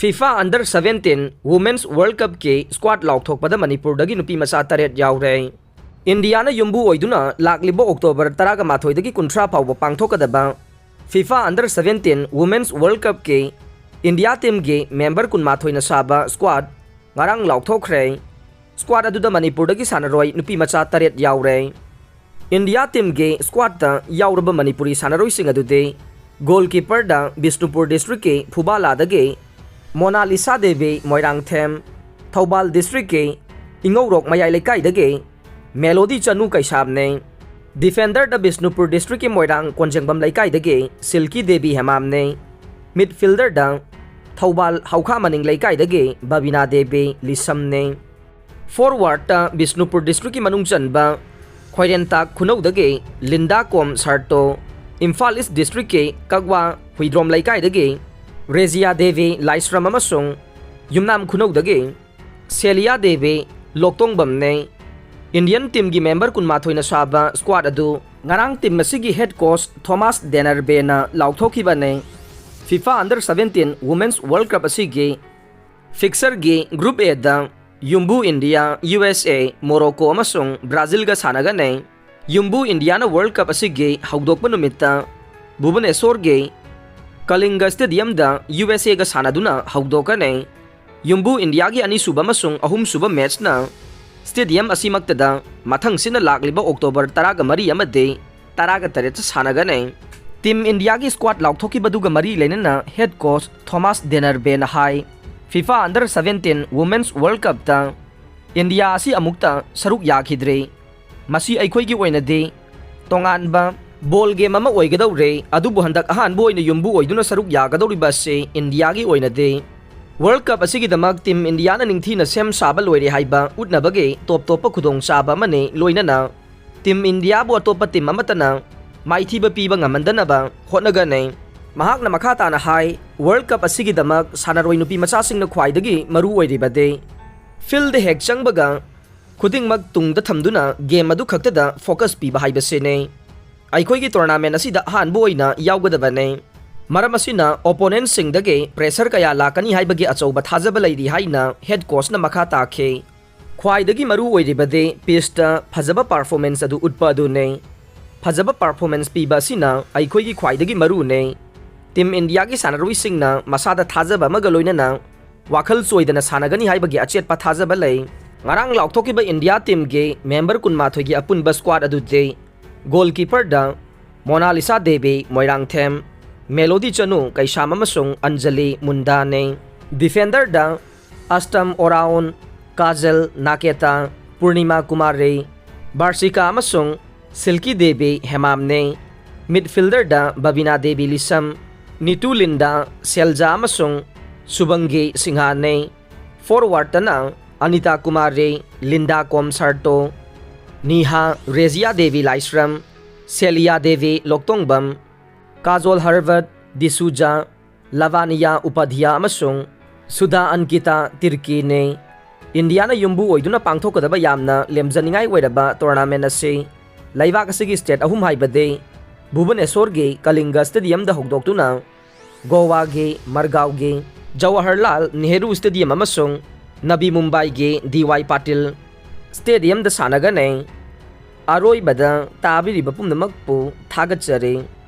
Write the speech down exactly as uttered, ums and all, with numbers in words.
FIFA Under seventeen Women's World Cupꯀꯤ squad ꯂꯥꯎꯊꯣꯛꯄꯗ ꯃꯅꯤꯄꯨꯔꯗꯒꯤ ꯅꯨꯄꯤ ꯃꯆꯥ ꯇꯔꯦꯠ ꯌꯥꯎꯔꯦ꯫ ꯏꯟꯗꯤꯌꯥꯅ ꯌꯨꯝꯕꯨ ꯑꯣꯏꯗꯨꯅ ꯂꯥꯛꯂꯤꯕ October ꯇꯔꯥꯃꯥꯊꯣꯏꯗꯒꯤ ꯀꯨꯟꯊ꯭ꯔꯥ ꯐꯥꯎꯕ ꯄꯥꯡꯊꯣꯛꯀꯗꯕ FIFA Under seventeen Women's World Cupꯀꯤ ꯏꯟꯗꯤꯌꯥ teamꯒꯤ member ꯀꯨꯟꯃꯥꯊꯣꯏꯅ ꯁꯥꯕ squad ꯉꯔꯥꯡ ꯂꯥꯎꯊꯣꯛꯈ꯭ꯔꯦ꯫ Squad ꯑꯗꯨꯗ ꯃꯅꯤꯄꯨꯔꯗꯒꯤ ꯁꯥꯟꯅꯔꯣꯏ ꯅꯨꯄꯤ ꯃꯆꯥ ꯇꯔꯦꯠ ꯌꯥꯎꯔꯦ꯫ ꯏꯟꯗꯤꯌꯥ teamꯒꯤ squadꯇ ꯌꯥꯎꯔꯕ ꯃꯅꯤꯄꯨꯔꯤ ꯁꯥꯟꯅꯔꯣꯏꯁꯤꯡ ꯑꯗꯨꯗꯤ ꯒꯣꯜꯀꯤꯄꯔꯗ ꯕꯤꯁꯅꯨꯄꯨꯔ districtꯀꯤ ꯐꯨꯕꯥꯂꯥꯗꯒꯤ ꯃꯣꯅꯥꯂꯤꯁꯥ ꯗꯦꯕꯤ ꯃꯣꯏꯔꯥꯡꯊꯦꯝ, ꯊꯧꯕꯥꯜ districtꯀꯤ ꯏꯉꯧꯔꯣꯛ ꯃꯌꯥꯏ ꯂꯩꯀꯥꯏꯗꯒꯤ ꯃꯦꯂꯣꯗꯤ ꯆꯅꯨ ꯀꯩꯁꯥꯝꯅꯦ꯫ Defenderꯗ ꯕꯤꯁꯅꯨꯄꯨꯔ districtꯀꯤ ꯃꯣꯏꯔꯥꯡ ꯀꯣꯟꯖꯦꯡꯕꯝ ꯂꯩꯀꯥꯏꯗꯒꯤ ꯁꯤꯜꯀꯤ ꯗꯦꯕꯤ ꯍꯦꯃꯥꯝꯅꯦ꯫ Midfielderꯗ ꯊꯧꯕꯥꯜ ꯍꯧꯈꯥ ꯃꯅꯤꯡ ꯂꯩꯀꯥꯏꯗꯒꯤ ꯕꯕꯤꯅꯥ ꯗꯦꯕꯤ ꯂꯤꯁꯝꯅꯦ꯫ Forwardꯇ ꯕꯤꯁꯅꯨꯄꯨꯔ districtꯀꯤ ꯃꯅꯨꯡ ꯆꯟꯕ ꯈ꯭ꯋꯥꯏꯔꯦꯟꯇꯥꯛ ꯈꯨꯅꯧꯗꯒꯤ ꯂꯤꯟꯗꯥ ꯀꯣꯝ ꯁꯥꯔꯇꯣ, ꯏꯝꯐꯥꯜ East districtꯀꯤ ꯀꯛꯋꯥ ꯍꯨꯏꯗ꯭ꯔꯣꯝ ꯂꯩꯀꯥꯏꯗꯒꯤ ꯔꯦꯖꯤꯌꯥ ꯗꯦꯕꯤ ꯂꯥꯏꯁ꯭ꯔꯝ ꯑꯃꯁꯨꯡ ꯌꯨꯝꯅꯥꯝ ꯈꯨꯅꯧꯗꯒꯤ ꯁꯦꯂꯤꯌꯥ ꯗꯦꯕꯤ ꯂꯣꯛꯇꯣꯡꯕꯝꯅꯦ꯫ Indian teamꯒꯤ member ꯀꯨꯟꯃꯥꯊꯣꯏꯅ ꯁꯥꯕ squad ꯑꯗꯨ ꯉꯔꯥꯡ team ꯑꯁꯤꯒꯤ head coach ꯊꯣꯃꯥꯁ ꯗꯦꯅꯔꯕꯦꯅ ꯂꯥꯎꯊꯣꯛꯈꯤꯕꯅꯦ꯫ FIFA Under seventeen Women's World Cup ꯑꯁꯤꯒꯤ fixtureꯒꯤ Group Aꯗ ꯌꯨꯝꯕꯨ ꯏꯟꯗꯤꯌꯥ, USA, ꯃꯣꯔꯣꯀꯣ ꯑꯃꯁꯨꯡ ꯕ꯭ꯔꯥꯖꯤꯜꯒ ꯁꯥꯟꯅꯒꯅꯤ꯫ ꯌꯨꯝꯕꯨ ꯏꯟꯗꯤꯌꯥꯅ World Cup ꯑꯁꯤꯒꯤ ꯍꯧꯗꯣꯛꯄ ꯅꯨꯃꯤꯠꯇ ꯚꯨꯕꯅꯦꯁꯣꯔꯒꯤ ꯀꯂꯤꯡꯒ Stadiumꯗ USAꯒ ꯁꯥꯟꯅꯗꯨꯅ ꯍꯧꯗꯣꯛꯀꯅꯤ꯫ ꯌꯨꯝꯕꯨ ꯏꯟꯗꯤꯌꯥꯒꯤ ꯑꯅꯤꯁꯨꯕ ꯑꯃꯁꯨꯡ ꯑꯍꯨꯝꯁꯨꯕ matchꯅ stadium ꯑꯁꯤꯃꯛꯇꯗ ꯃꯊꯪꯁꯤꯠꯅ ꯂꯥꯛꯂꯤꯕ October ꯇꯔꯥꯒ ꯃꯔꯤ ꯑꯃꯗꯤ ꯇꯔꯥꯒ ꯇꯔꯦꯠꯇ ꯁꯥꯟꯅꯒꯅꯤ꯫ Team ꯏꯟꯗꯤꯌꯥꯒꯤ squad ꯂꯥꯎꯊꯣꯛꯈꯤꯕꯗꯨꯒ ꯃꯔꯤ ꯂꯩꯅꯅ head coach ꯊꯣꯃꯥꯁ ꯗꯦꯅꯔꯕꯦꯅ ꯍꯥꯏ, FIFA Under seventeen Women's World Cupꯇ ꯏꯟꯗꯤꯌꯥ ꯑꯁꯤ ꯑꯃꯨꯛꯇ ꯁꯔꯨꯛ ꯌꯥꯈꯤꯗ꯭ꯔꯤ꯫ ꯃꯁꯤ ꯑꯩꯈꯣꯏꯒꯤ ꯑꯣꯏꯅꯗꯤ ꯇꯣꯉꯥꯟꯕ ball game ꯑꯃ ꯑꯣꯏꯒꯗꯧꯔꯦ, ꯑꯗꯨꯕꯨ ꯍꯟꯗꯛ ꯑꯍꯥꯟꯕ ꯑꯣꯏꯅ ꯌꯨꯝꯕꯨ ꯑꯣꯏꯗꯨꯅ ꯁꯔꯨꯛ ꯌꯥꯒꯗꯧꯔꯤꯕ ꯑꯁꯤ ꯏꯟꯗꯤꯌꯥꯒꯤ ꯑꯣꯏꯅꯗꯤ World Cup ꯑꯁꯤꯒꯤꯗꯃꯛ team ꯏꯟꯗꯤꯌꯥꯅ ꯅꯤꯡꯊꯤꯅ ꯁꯦꯝ ꯁꯥꯕ ꯂꯣꯏꯔꯦ ꯍꯥꯏꯕ ꯎꯠꯅꯕꯒꯤ ꯇꯣꯞ ꯇꯣꯞꯄ ꯈꯨꯗꯣꯡꯆꯥꯕ ꯑꯃꯅꯤ, ꯂꯣꯏꯅꯅ team ꯏꯟꯗꯤꯌꯥꯕꯨ ꯑꯇꯣꯞꯄ team ꯑꯃꯠꯇꯅ ꯃꯥꯏꯊꯤꯕ ꯄꯤꯕ ꯉꯝꯍꯟꯗꯅꯕ ꯍꯣꯠꯅꯒꯅꯤ꯫ ꯃꯍꯥꯛꯅ ꯃꯈꯥ ꯇꯥꯅ ꯍꯥꯏ, World Cup ꯑꯁꯤꯒꯤꯗꯃꯛ ꯁꯥꯟꯅꯔꯣꯏ ꯅꯨꯄꯤ ꯃꯆꯥꯁꯤꯡꯅ ꯈ꯭ꯋꯥꯏꯗꯒꯤ ꯃꯔꯨ ꯑꯣꯏꯔꯤꯕꯗꯤ field ꯍꯦꯛ ꯆꯪꯕꯒ ꯈꯨꯗꯤꯡꯃꯛ ꯇꯨꯡꯗ ꯊꯝꯗꯨꯅ game ꯑꯗꯨ ꯈꯛꯇꯗ focus ꯄꯤꯕ ꯍꯥꯏꯕꯁꯤꯅꯤ꯫ ꯑꯩꯈꯣꯏꯒꯤ tournament ꯑꯁꯤꯗ ꯑꯍꯥꯟꯕ ꯑꯣꯏꯅ ꯌꯥꯎꯒꯗꯕꯅꯤ꯫ ꯃꯔꯝ ꯑꯁꯤꯅ opponentꯁꯤꯡꯗꯒꯤ pressure ꯀꯌꯥ ꯂꯥꯛꯀꯅꯤ ꯍꯥꯏꯕꯒꯤ ꯑꯆꯧꯕ ꯊꯥꯖꯕ ꯂꯩꯔꯤ ꯍꯥꯏꯅ head coachꯅ ꯃꯈꯥ ꯇꯥꯈꯤ꯫ ꯈ꯭ꯋꯥꯏꯗꯒꯤ ꯃꯔꯨ ꯑꯣꯏꯔꯤꯕꯗꯤ pitchꯇ ꯐꯖꯕ performance ꯑꯗꯨ ꯎꯠꯄ ꯑꯗꯨꯅꯤ꯫ ꯐꯖꯕ performance ꯄꯤꯕ ꯑꯁꯤꯅ ꯑꯩꯈꯣꯏꯒꯤ ꯈ꯭ꯋꯥꯏꯗꯒꯤ ꯃꯔꯨꯅꯤ꯫ Team Indiaꯒꯤ ꯁꯥꯟꯅꯔꯣꯏꯁꯤꯡꯅ ꯃꯁꯥꯗ ꯊꯥꯖꯕ ꯑꯃꯒ ꯂꯣꯏꯅꯅ ꯋꯥꯈꯜ ꯆꯣꯏꯗꯅ ꯁꯥꯟꯅꯒꯅꯤ ꯍꯥꯏꯕꯒꯤ ꯑꯆꯦꯠꯄ ꯊꯥꯖꯕ ꯂꯩ꯫ ꯉꯔꯥꯡ ꯂꯥꯎꯊꯣꯛꯈꯤꯕ India teamꯒꯤ member ꯀꯨꯟꯃꯥꯊꯣꯏꯒꯤ ꯑꯄꯨꯟꯕ squad ꯑꯗꯨꯗꯤ goalkeeperꯗ ꯃꯣꯅꯥꯂꯤꯁꯥ ꯗꯦꯕꯤ, ꯃꯣꯏꯔꯥꯡꯊꯦꯝ, ꯃꯦꯂꯣꯗꯤ ꯆꯅꯨ, ꯀꯩꯁꯥꯝ ꯑꯃꯁꯨꯡ ꯑꯟꯖꯂꯤ ꯃꯨꯟꯗꯥꯅꯤ꯫ Defenderꯗ ꯑꯁꯇꯝ ꯑꯣꯔꯥꯎꯟ, ꯀꯥꯖꯜ ꯅꯥꯀꯦꯇꯥ, ꯄꯨꯔꯅꯤꯃꯥ ꯀꯨꯃꯥꯔꯤ, ꯕꯥꯔꯁꯤꯀꯥ ꯑꯃꯁꯨꯡ ꯁꯤꯜꯀꯤ ꯗꯦꯕꯤ ꯍꯦꯃꯥꯝꯅꯤ꯫ Midfielderꯗ ꯕꯕꯤꯅꯥ ꯗꯦꯕꯤ ꯂꯤꯁꯝ, ꯅꯤꯇꯨ ꯂꯤꯟꯗꯥ, ꯁꯦꯜꯖꯥ ꯑꯃꯁꯨꯡ ꯁꯨꯕꯪꯒꯤ ꯁꯤꯡꯍꯥꯅꯤ꯫ Forwardꯇꯅ ꯑꯅꯤꯇꯥ ꯀꯨꯃꯥꯔꯤ, ꯂꯤꯟꯗꯥ ꯀꯣꯝ ꯁꯥꯔꯇꯣ, ꯅꯤꯍꯥ, ꯔꯦꯖꯤꯌꯥ ꯗꯦꯕꯤ ꯂꯥꯏꯁ꯭ꯔꯝ, ꯁꯦꯂꯤꯌꯥ ꯗꯦꯕꯤ ꯂꯣꯛꯇꯣꯡꯕꯝ, ꯀꯥꯖꯣꯜ ꯍꯔꯕꯠ ꯗꯤꯁꯨꯖꯥ, ꯂꯚꯥꯅꯤꯌꯥ ꯎꯄꯥꯙ꯭ꯌꯥ ꯑꯃꯁꯨꯡ ꯁꯨꯙꯥ ꯑꯟꯀꯤꯇꯥ ꯇꯤꯔꯀꯤꯅꯤ꯫ Indiaꯅ ꯌꯨꯝꯕꯨ ꯑꯣꯏꯗꯨꯅ ꯄꯥꯡꯊꯣꯛꯀꯗꯕ ꯌꯥꯝꯅ ꯂꯦꯝꯖꯅꯤꯡꯉꯥꯏ ꯑꯣꯏꯔꯕ tournament ꯑꯁꯤ ꯂꯩꯕꯥꯛ ꯑꯁꯤꯒꯤ state ꯑꯍꯨꯝ ꯍꯥꯏꯕꯗꯤ ꯚꯨꯕꯅꯦꯁꯣꯔꯒꯤ ꯀꯂꯤꯡꯒ Stadiumꯗ ꯍꯧꯗꯣꯛꯇꯨꯅ ꯒꯣꯋꯥꯒꯤ, ꯃꯔꯒꯥꯎꯒꯤ ꯖꯋꯥꯍꯔꯂꯥꯜ ꯅꯦꯍꯔꯨ Stadium ꯑꯃꯁꯨꯡ ꯅꯕꯤ ꯃꯨꯝꯕꯥꯏꯒꯤ ꯗꯤ ꯋꯥꯏ ꯄꯥꯇꯤꯜ Stadiumꯗ ꯁꯥꯟꯅꯒꯅꯤ꯫ ꯑꯔꯣꯏꯕꯗ ꯇꯥꯕꯤꯔꯤꯕ ꯄꯨꯝꯅꯃꯛꯄꯨ ꯊꯥꯒꯠꯆꯔꯤ꯫